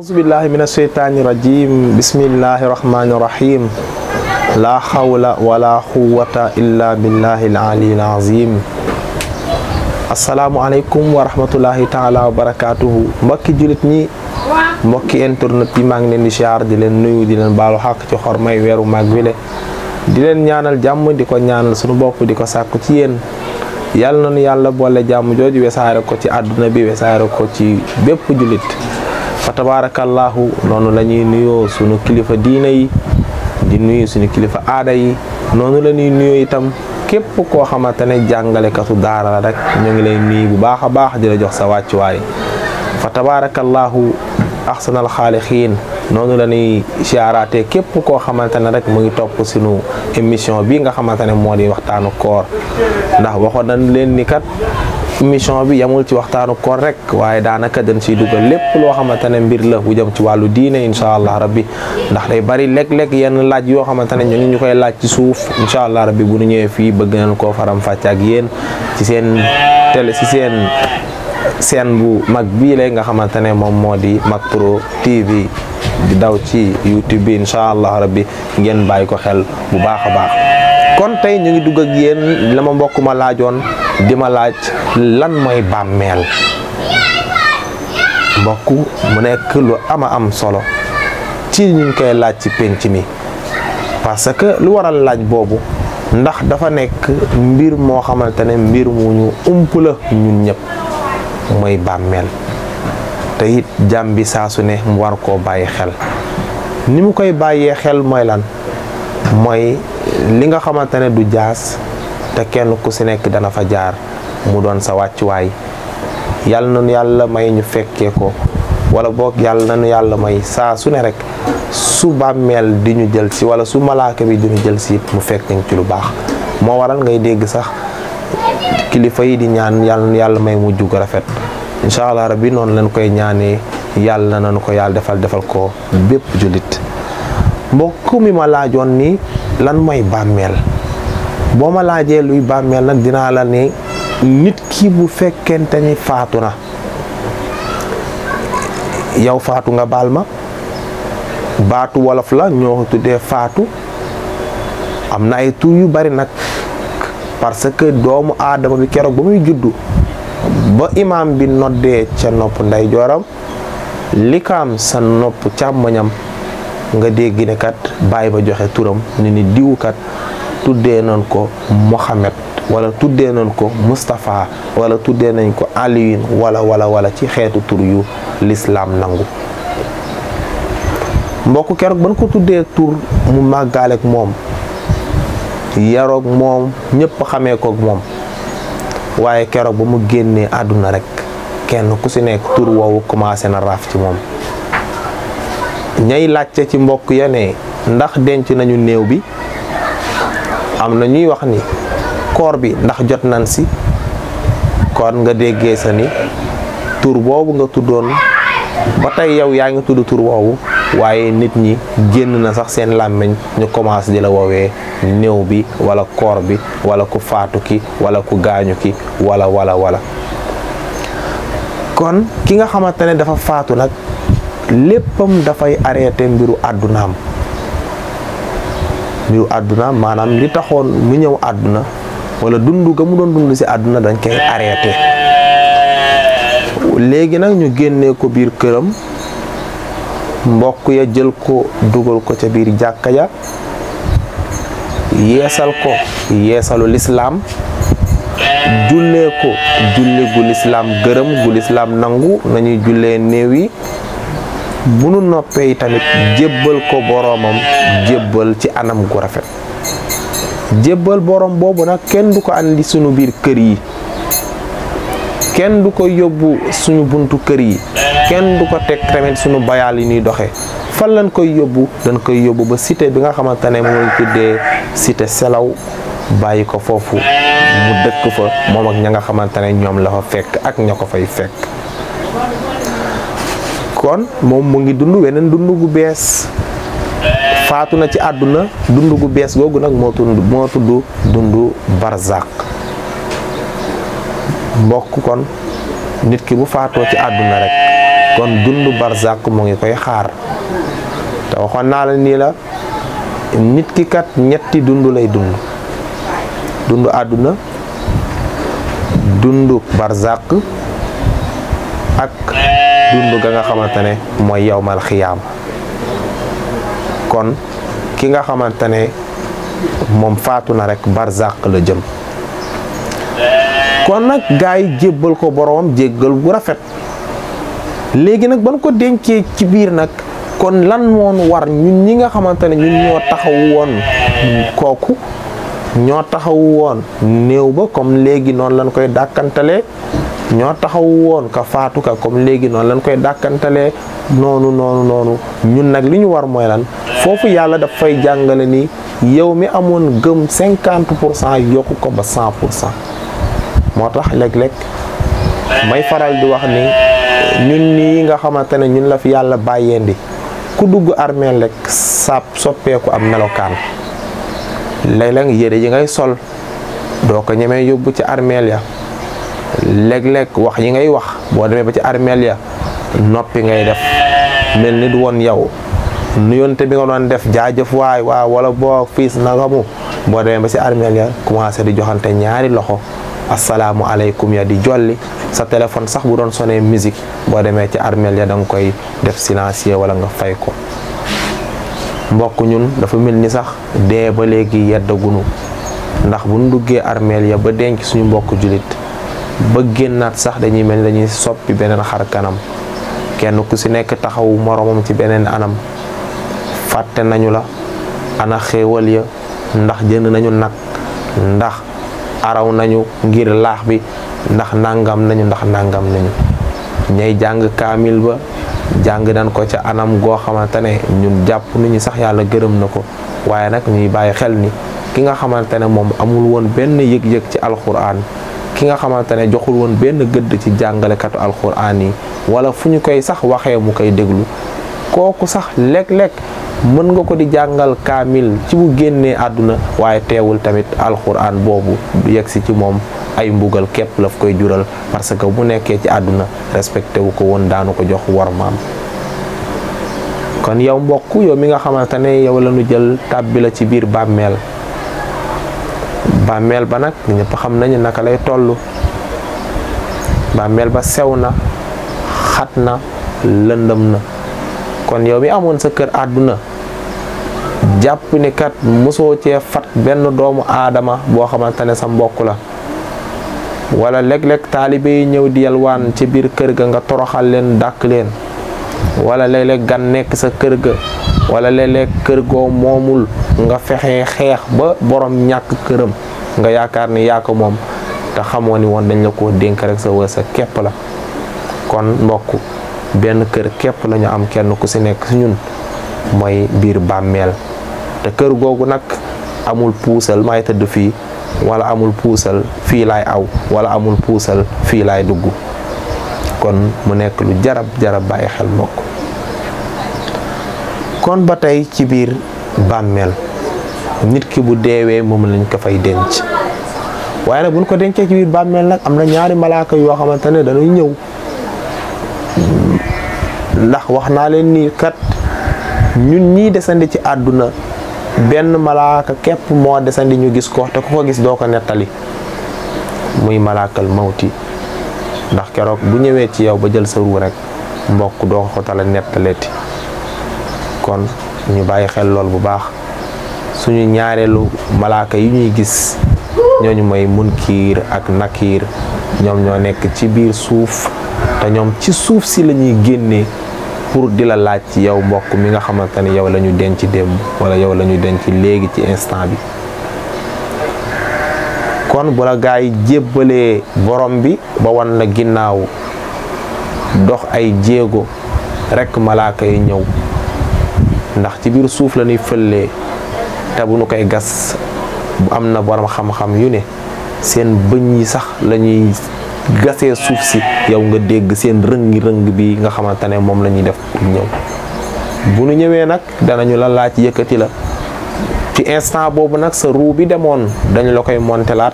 Auzubillahi minasyaitanir rajim. Bismillahirrahmanirrahim. La hawla wala quwwata illa billahil aliyyil azim. Assalamualaikum warahmatullahi taala wabarakatuh. Mbokki julit ñi, mbokki internet yi, maa ngi leen di ziar, di leen nuyu, di leen baalu xaq ci xormay weeru mag wile, di leen ñaanal jàmm, di ko ñaanal sunu bopp, di ko sàkku ci yéen. Yàlla na nu yàlla boole jàmm jooju wesaare ko ci àdduna bi, wesaare ko ci bépp julit. Fa tabarakallahu noonu la ñuy nuyoo sunu kilifa diina yi, di nuyu sunu kilifa aada yi, noonu la ñuy nuyoo itam képp koo xamante ne jàngalekatu daara la rek ñu ngi lay nuyu bu baax a baax di la jox sa wàccuwaay. Fa tabarakallahu ahsanal xaalixiin noonu la ñuy siyaaraate képp koo xamante ne rek mu ngi topp sunu émission bi nga xamante ne moo di waxtaanu koor, ndax waxoon nañ leen ni kat émission bi yamul ci waxtaanu koor rek, waaye daanaka dañ siy dugal lépp loo xamante ne mbir la bu jëm ci wàllu diine incha allah rabbi, ndax day bari léeg-léeg yenn laaj yoo xamante ne ñu koy laaj ci suuf. incha allah rabbi bu ñu ñëwee fii bëgg nañ koo faram fàcce ak yéen ci seen télé, ci seen bu mag bii lay nga xamante ne moom moo di Makpro TV di daw ci YouTube bi. incha allah rabbi ngeen bàyyi ko xel bu baax a baax. kon tey ñu ngi dugg ak yéen la ma mbokk ma laajoon di ma laaj lan mooy bàmmeel. mbokk mu nekk lu ama am solo ci ñu koy laaj ci penc mi, parce que lu waral laaj boobu ndax dafa nekk mbir moo xamante ne mbir mu ñu ump la ñun ñëpp, mooy bàmmeel. te it jàmm bi saa su ne mu war koo bàyyi xel. ni mu koy bàyyee xel mooy lan? mooy li nga xamante ne du jaas te kenn ku si nekk dana fa jaar mu doon sa wàccuwaay. yàlla na nu yàlla may ñu fekkee ko, wala boog yàlla na nu yàlla may saa su ne rek su bàmmeel di ñu jël si, wala su malaaka bi di ñu jël si mu fekk ci lu baax. moo waral ngay dégg sax kilifa yi di ñaan yàlla na yàlla may mujj gu rafet. incha allah rabbi noonu lañ koy ñaanee, yàlla nañu ko yàlla defal ko bépp jullit. mbokk mi ma laajoon ni lan mooy bàmmeel, boo ma laajee luy bàmmeel nag dinaa la ne nit ki bu fekkente ni faatu na, yow faatu nga baal ma, baatu wolof la ñoo ko tuddee faatu. am na ay tur yu bari nag, parce que doomu aadama bi keroog ba muy juddu ba imaam bi noddee ca nopp ndeyjooram likaam sa nopp càmmoñam nga dégg ne kat bàyyi ba joxe turam ni diw kat tuddee nañ ko Mohamed, wala tuddee nañ ko Moustapha, wala tuddee nañ ko Alioune, wala ci xeetu tur yu lislaam nangu. mbokk keroog ban ko tuddee tur mu màggaaleek moom, yaroog moom, ñëpp xamee koog moom, waaye keroog ba mu génnee àdduna rek kenn ku si nekk tur woowu commencé na raaf ci moom. ñay laajte ci mbokk ya ne ndax denc nañu néew bi, am na ñuy wax ni koor bi ndax jot nañ si. kon nga déggee sa ni tur boobu nga tuddoon ba tey yow yaa ngi tudd tur woowu, waaye nit ñi génn na sax seen làmmiñ ñu commencé di la woowee néew bi, wala koor bi, wala ku faatu ki, wala ku gaañu ki, wala. kon ki nga xamante ne dafa faatu nag léppam dafay arrêté mbiru àddunaam. maanaam li taxoon mu ñëw àdduna, wala dund ga mu doon dund ci àdduna dañ koy arrêté. léegi nag ñu génnee ko biir këram, mbokk ya jël ko dugal ko ca biir jàkka ja, yeesal ko yeesalu lislaam, jullee ko julli gu lislaam gërëm, gu lislaam nangu nañuy jullee néew yi. bu nu noppee tamit jébbal ko boroomam, jébbal ci anam gu rafet. jébbal boroom boobu nag kenn du ko andi sunu biir kër yi, kenn du ko yóbbu suñu buntu kër yi, kenn du ko teg tamit sunu bayaal yi ñuy doxe. fan lañ koy yóbbu? dañ koy yóbbu ba cité bi nga xamante ne mooy tuddee cité selaw, bàyyi ko foofu mu dëkk fa moom ak ña nga xamante ne ñoom la fa fekk ak ña ko fay fekk. kon moom mu ngi dund weneen dund gu bees, faatu na ci àdduna, dund gu bees googu nag moo tudd dundu barzak. mbokk kon nit ki bu faatoo ci àdduna rek kon dundu barzaq mu ngi koy xaar te waxoon naa la nii la nit ki kat ñetti dund lay dundu àdduna dundu barzaq ak dundu ga nga xamante ne mooy yawmal xiyaam kon ki nga xamante ne moom faatu na rek barzaq la jëm kon nag gaa yi jébbal ko boroomam jéggal bu rafet léegi nag ban ko dencee ci biir nag kon lan moon war ñun ñi nga xamante ne ñun ñoo taxaw woon kooku ñoo taxaw woon néew ba comme léegi noonu lañ koy dàkkantalee ñoo taxaw woon ka faatu ka comme léegi noonu lañ koy dàkkantalee noonu ñun nag li ñu war mooy lan foofu yàlla daf fay jàngale ni yow mi amoon gëm 50% yokku ko ba 100%. moo tax léeg-léeg may faral di wax ni ñun nii nga xamante ne ñun la fi yàlla bàyyeendi ku dugg armeel rek soppeeku am melokaan léeg-léeg yére yi ngay sol doo ko ñemee yóbbu ci armeel ya léeg-léeg wax yi ngay wax boo demee ba ci armeel ya noppi ngay def mel ni du woon yow nuyonte bi nga doon def jaajëf waay waaw wala boo fiis nagamu boo demee ba ci armeel ya commencé di joxante ñaari loxo assalaamu aleykum ya di jolli sa téléphone sax bu doon sonné musique boo demee ci armeel ya da nga koy def silencieux wala nga fay ko mbokk ñun dafa mel ni sax dee ba léegi yeddagunu ndax bu ñu duggee armeel ya ba denc suñu mbokk julit ba génnaat sax dañuy mel ni dañuy soppi beneen xar kanam kenn ku ci nekk taxawu moromam ci beneen anam fàtte nañu la ana xéewal ya ndax jënd nañu nag ndax araw nañu ngir laax bi ndax nangam nañu ñay jàng kaamil ba jàng nañ ko ca anam goo xamante ne ñun jàpp nañu sax yàlla gërëm na ko waaye nag ñuy bàyyi xel ni ki nga xamante ne moom amul woon benn yëg-yëg ci alxuraan ki nga xamante ne joxul woon benn gëdd ci jàngalekatu alxuraan yi wala fu ñu koy sax waxee mu koy déglu kooku sax léeg-léeg mën nga ko di jàngal kaamil ci bu génnee àdduna waaye teewul tamit alxuraan boobu du yegsi ci moom ay mbugal képp la koy jural parce que bu nekkee ci àdduna respecté wu ko woon daanu ko jox wormaam. kon yow mbokk yow mi nga xamante ne yow la ñu jël tàbbi la ci biir bàmmeel ba nag ñëpp xam nañu naka lay toll bàmmeel ba sew na xat na lëndëm na kon yow mi amoon sa kër àdduna jàpp ni kat mosoo cee fat benn doomu aadama boo xamante ne sa mbokk la wala léeg-léeg taalibe yi ñëw di yalwaan ci biir kër ga nga toroxal leen dàkk leen wala léeg-léeg gan nekk sa kër ga wala léeg-léeg kër goo moomul nga fexe xeex ba borom ñàkk këram nga yaakaar ni yaa ko moom te xamoo ni woon dañ la koo dénk rek sa wërsëg képp la kon mbokk benn kër képp lañu am kenn ku ci nekk ci ñun mooy biir bàmmeel te kër googu nag amul puusal may tëdd fii wala amul puusal fii laay aw wala amul puusal fii laay dugg kon mu nekk lu jarab bàyyi xel mbokk kon ba tey ci biir bàmmeel nit ki bu deewee moom lañ ko fay denc waaye nag buñ ko dencee ci biir bàmmeel nag am na ñaari malaaka yoo xamante ne dañuy ñëw ndax wax naa leen ni kat ñun ñii desandi ci àdduna benn malaaka képp moo desandi ñu gis ko te ku ko gis doo ko nettali muy malaakal mawti ndax keroog bu ñëwee ci yow ba jël sa ruu rek mbokk doo ko tala nettaleeti kon ñu bàyyi xel lool bu baax suñu ñaareelu malaaka yi ñuy gis ñooñu mooy munkiir ak nakiir ñoom ñoo nekk ci biir suuf te ñoom ci suuf si la ñuy génnee pour di la laaj ci yow mbokk mi nga xamante ne yow la ñu denc démb wala yow la ñu denc léegi ci instant bi kon bu la gaa yi jébbalee borom bi ba wan na ginnaaw dox ay jéego rekk malaaka yi ñëw ndax ci biir suuf la ñuy fëllee te bu nu koy gas bu am na borom xam-xam yu ne seen bëñ yi sax la ñuy gasee suuf si yow nga dégg seen rëngi-rëng bi nga xamante ne moom la ñuy def pour ñëw bu nu ñëwee nag danañu la laaj yëkkati la ci instant boobu nag sa ruu bi demoon dañu la koy montelaat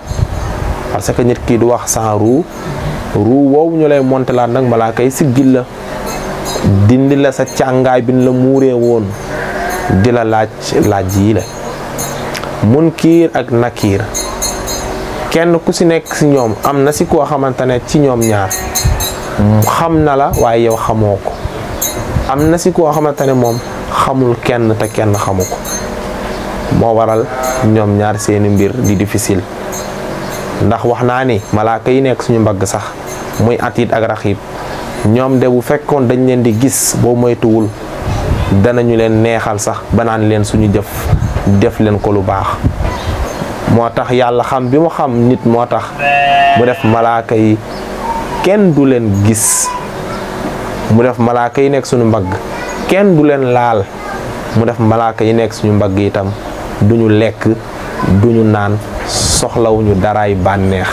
parce que nit ki du wax sans ruu woowu ñu lay montelaat nag malaaka yi siggil la dindi la sa càngaay bi la muuree woon di la laaj yi la Munkir ak Nakir kenn ku ci nekk ci ñoom am na ci koo xamante ne ci ñoom ñaar xam na la waaye yow xamoo ko am na ci koo xamante ne moom xamul kenn te kenn xamu ko moo waral ñoom ñaar seeni mbir di difficile ndax wax naa ni malaaka yi nekk suñu mbagg sax muy Atiid ak Raxiib ñoom de bu fekkoon dañ leen di gis boo moytuwul danañu leen neexal sax ba naan leen suñu jëf def leen ko lu baax moo tax yàlla xam bi mu xam nit moo tax mu def malaaka yi kenn du leen gis mu def malaaka yi nekk suñu mbagg kenn du leen laal mu def malaaka yi nekk suñu mbagg itam duñu lekk duñu naan soxlawuñu daraay bànneex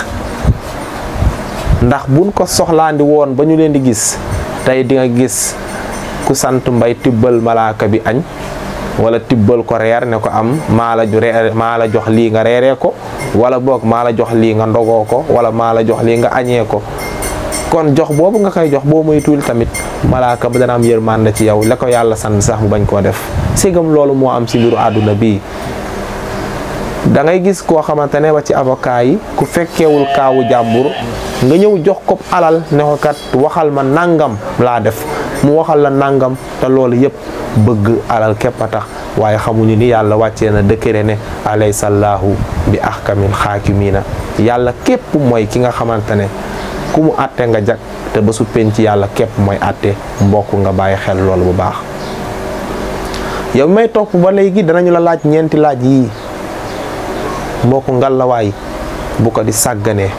ndax buñ ko soxlaandi woon ba ñu leen di gis tey di nga gis ku sant Mbay tibbal malaaka bi añ wala tibbal ko reer ne ko am maa la jox lii nga reeree ko wala boog maa la jox lii nga ndogoo ko wala maa la jox lii nga añee ko kon jox boobu nga koy jox boo moytuwul tamit malaaka ba dana am yërmande ci yow la ko yàlla sant sax mu bañ koo def sigam loolu moo am ci mbiru àdduna bii da ngay gis koo xamante ne ba ci avocat yi ku fekkeewul kaawu jàmbur nga ñëw jox ko alal ne ko kat waxal ma nangam laa def mu waxal la nangam te loolu yëpp bëgg alal képp a tax waaye xamuñu ni yàlla wàccee na décret ne alaysallahu bi ahkamil xaakimiina yàlla képp mooy ki nga xamante ne ku mu àtte nga jag te ba su penc yàlla képp mooy àtte mbokk nga bàyyi xel loolu bu baax yow may topp ba léegi danañu la laaj ñeenti laaj yii mbokk ngalawaay bu ko di sàgganee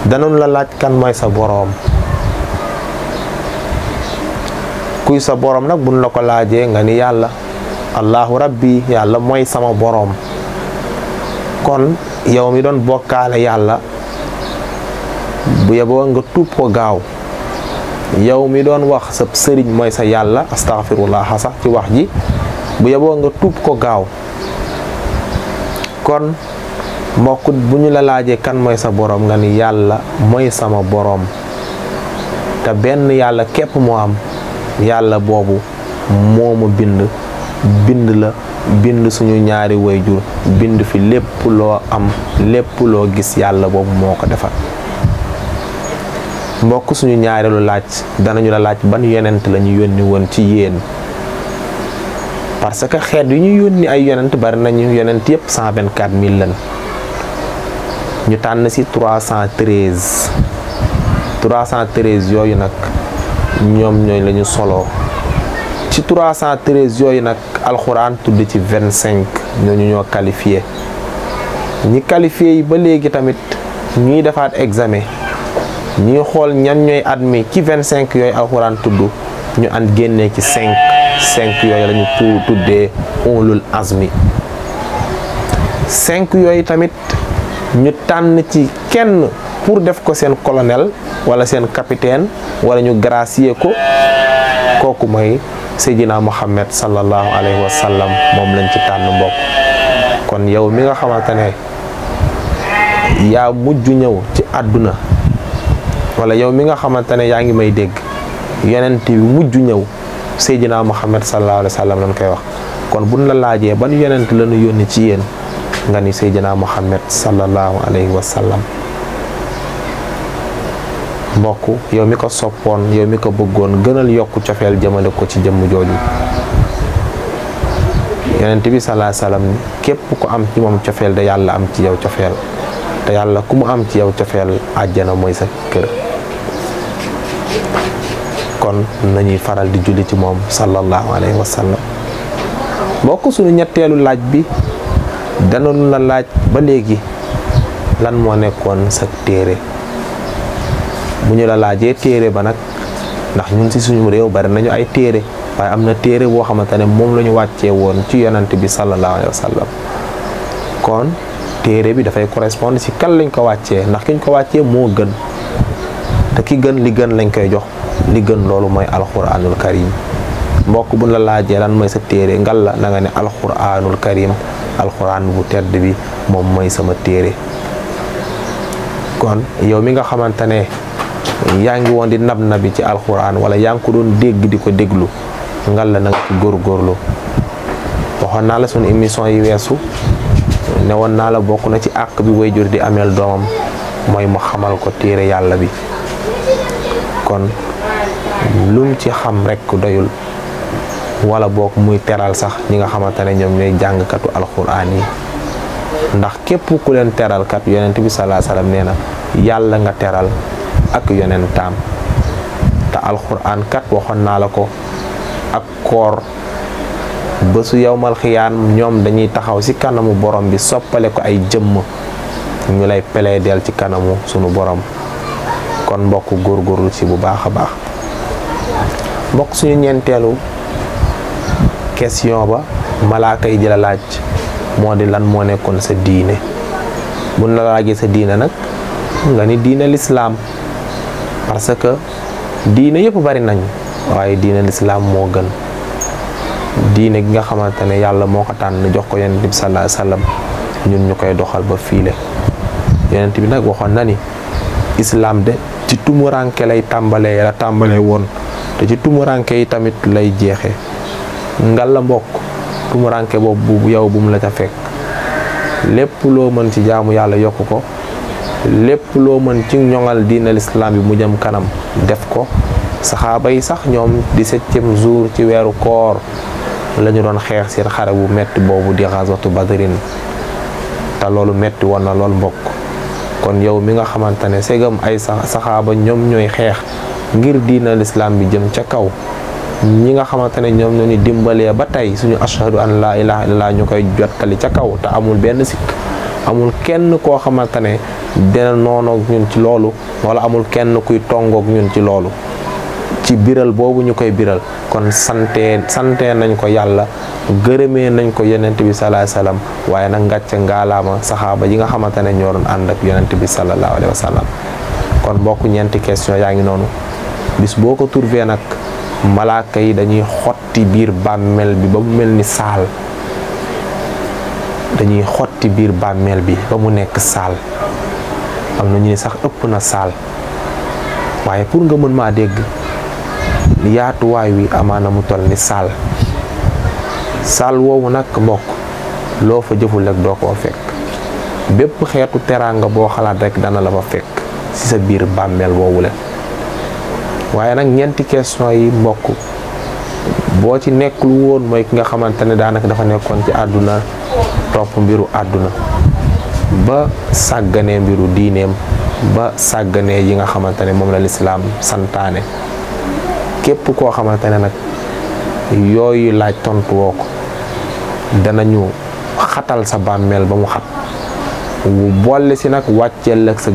danañu la laaj kan mooy sa boroom kuy sa boroom nag buñ la ko laajee nga ni yàlla allahu rabbi yàlla mooy sama boroom kon yow mi doon bokkaale yàlla bu yeboo nga tuub ko gaaw yow mi doon wax sa sëriñ mooy sa yàlla astaghfirullah sax ci wax ji bu yeboo nga tuub ko gaaw kon mbokk bu ñu la laajee kan mooy sa boroom nga ni yàlla mooy sama boroom te benn yàlla képp moo am yàlla boobu moo ma bind la bind suñu ñaari wayjur bind fi lépp loo am lépp loo gis yàlla boobu moo ko defar mbokk suñu ñaareelu laaj danañu la laaj ban yonent la ñu yónni woon ci yéen parce que xeet yu ñu yónni ay yonent bari nañu yonent yépp 124000 lan ñu tànn ci 313 yooyu nag ñoom ñooy lañu solo ci 313 yooyu nag alxuraan tudd ci 25 ñooñu ñoo qualifié ñi qualifié yi ba léegi tamit ñuy defaat examen ñuy xool ñan ñooy admis ci 25 yooyu alxuraan tudd ñu and génnee ci 5 yooyu lañu tuddee ulul azmi 5 yooyu tamit ñu tànn ci kenn pour def ko seen colonel wala seen capitaine wala ñu gracier ko kooku mooy Seydina Muhammad sallallahu alayhi wa sallam moom lañ ci tànn mbokk kon yow mi nga xamante ne yaa mujj ñëw ci àdduna wala yow mi nga xamante ne yaa ngi may dégg yonent bi mujj ñëw Seydina Muhammad sallallahu alayhi wa sallam lañ koy wax kon buñ la laajee ban yonent lañu yónni ci yéen nga ni Seydina Muhammad sallallahu alayhi wa sallam mbokk yow mi ko soppoon yow mi ko bëggoon gënal yokku cofeel jëmale ko ci jëmm jooju yonent bi sallallahu alayhi wa sallam képp ku am ci moom cofeel de yàlla am ci yow cofeel te yàlla ku mu am ci yow cofeel àjjana mooy sa kër kon nañuy faral di julli ci moom sallallahu alayhi wa sallam mbokk suñu ñetteelu laaj bi danañu la laaj ba léegi lan moo nekkoon sa téere bu ñu la laajee téere ba nag ndax ñun ci suñu réew bari nañu ay téere waaye am na téere boo xamante ne moom la ñu wàccee woon ci yonent bi sallallahu alayhi wa sallam kon téere bi dafay correspondre ci kan lañ ko wàccee ndax ki ñu ko wàccee moo gën te ki gën li gën lañ koy jox li gën loolu mooy alquranul karim mbokk bu la laajee lan mooy sa téere ngal la na nga ne alquranul karim alquran bu tedd bi moom mooy sama téere kon yow mi nga xamante ne yaa ngi woon di nab-nabi ci alxuraan wala yaa ngi ko doon dégg di ko déglu ngal la na nga ci góorgóorlu. waxoon naa la sunu émission yi weesu ne woon naa la bokk na ci àq bi waajur di ameel doomam mooy mu xamal ko téere yàlla bi. kon lum ci xam rek doyul wala boog muy teral sax ñi nga xamante ne ñoom ñooy jàngkatu alxuraan yi ndax képp ku leen teral kat yonent bi sallallahu alayhi wasallam nee na yàlla nga teral ak yonentam te alxuraan kat waxoon naa la ko ak koor bésu yawmal xiyaam ñoom dañuy taxaw ci kanamu borom bi soppale ko ay jëmm ñu lay peleedeel ci kanamu sunu borom. kon mbokk góorgóorlu ci bu baax a baax. mbokk suñu ñeenteelu question ba malaaka yi di la laaj moo di lan moo nekkoon sa diine buñ la laajee sa diine nag nga ni diine lislaam parce que diine yëpp bari nañ waaye diine lislaam moo gën diine gi nga xamante ne yàlla moo ko tànn jox ko yonent bi sallallahu alayhi wasallam ñun ñu koy doxal ba fiile yonent bi nag waxoon na ni islam de ci tumuranke lay tàmbalee woon te ci tumuranke yi tamit lay jeexe ngal la mbokk tumuranke boobu yow bu mu la ca fekk lépp loo mën ci jaamu yàlla yokk ko lépp loo mën ci ñoŋal diina lislaam bi mu jëm kanam def ko saxaaba yi sax ñoom 17e jour ci weeru koor la ñu doon xeex seen xare bu metti boobu di ghazwatu badrin te loolu metti woon na lool mbokk kon yow mi nga xamante ne segam ay saxaaba ñoom ñooy xeex ngir diina lislaam bi jëm ca kaw ñi nga xamante ne ñoom ñoo ñu dimbalee ba tey suñu ashhadu an laa ilaha illallah ñu koy jottali ca kaw te amul benn sikk amul kenn koo xamante ne dina noonoog ñun ci loolu wala amul kenn kuy tongoog ñun ci loolu ci biral boobu ñu koy biral kon sante nañ ko yàlla gërëmee nañ ko yonent bi sallallahu alayhi wasallam waaye nag ngàcce ngaalaama saxaaba yi nga xamante ne ñoo doon ànd ak yonent bi sallallahu alayhi wasallam kon mbokk ñeenti question yaa ngi noonu bis boo ko trouvé nag malaaka yi dañuy xotti biir bàmmeel bi ba mu mel ni saal dañuy xotti biir bàmmeel bi ba mu nekk saal am na ñu ni sax ëpp na saal waaye pour nga mën maa dégg yaatuwaay wi amaana mu toll ni saal woowu nag mbokk loo fa jëful rek doo koo fekk bépp xeetu teraanga boo xalaat rek dana la fa fekk ci sa biir bàmmeel boobu la waaye nag ñeenti question yi mbokk boo ci nekkul woon mooy ki nga xamante ne daanaka dafa nekkoon ci àdduna topp mbiru àdduna ba sàgganee mbiru diineem ba sàgganee yi nga xamante ne moom la lislaam santaane képp koo xamante ne nag yooyu laaj tontu woo ko danañu xatal sa bàmmeel ba mu xat boole si nag wàcceel ak sa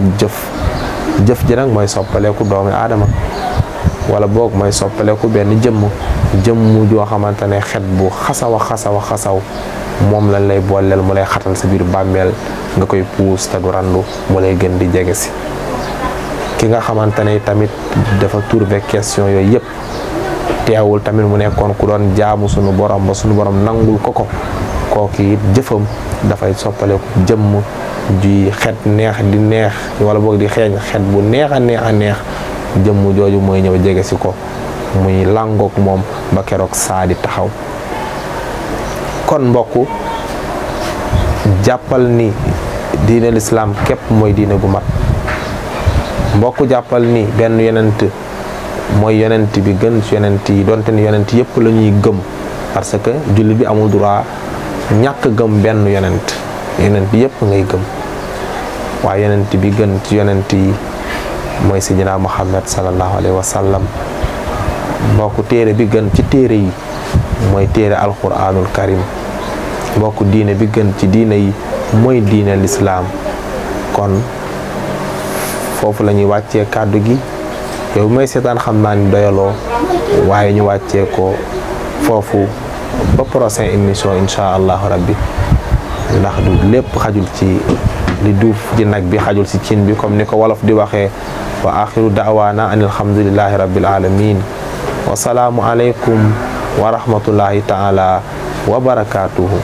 jëf ji nag mooy soppaleeku doomi aadama wala boog mooy soppaleeku benn jëmm joo xamante ne xet bu xasaw moom lañ lay booleel mu lay xatal sa biir bàmmeel nga koy puus te du randu mu lay gën di jege si ki nga xamante ne tamit dafa trouvé question yooyu yëpp teewul tamit mu nekkoon ku doon jaamu sunu borom ba sunu borom nangul ko kooki it jëfam dafay soppaleeku jëmm ji xet neex di neex wala boog di xeeñ xet bu neex a neex jëmm jooju mooy ñëw jege si ko muy làngoog moom ba keroog saa di taxaw kon mbokk jàppal ni diine lislaam képp mooy diine gu mat mbokk jàppal ni benn yonent mooy yonent bi gën ci yonent yi donte ni yonent yëpp la ñuy gëm parce que jullit bi amul droit ñàkk gëm benn yonent yëpp ngay gëm waaye yonent bi gën ci yonent yi mooy sayyidina Muhammad sallallahu alayhi wa sallam mbokk téere bi gën ci téere yi mooy téere alquranul karim mbokk diine bi gën ci diine yi mooy diine lislaam kon foofu la ñuy wàccee kàddu gi yow may seetaan xam naa ni doyaloo waaye ñu wàccee ko foofu ba prochaine émission insha allahu rabbi ndax du lépp xajul ci li duuf ji nag bi xajul ci cin bi comme ni ko wolof di waxee wa axiru da'waana an alhamdulillahi rabbil alamin wa salaamu aleykum wa rahmatullahi taala wa barakatuhu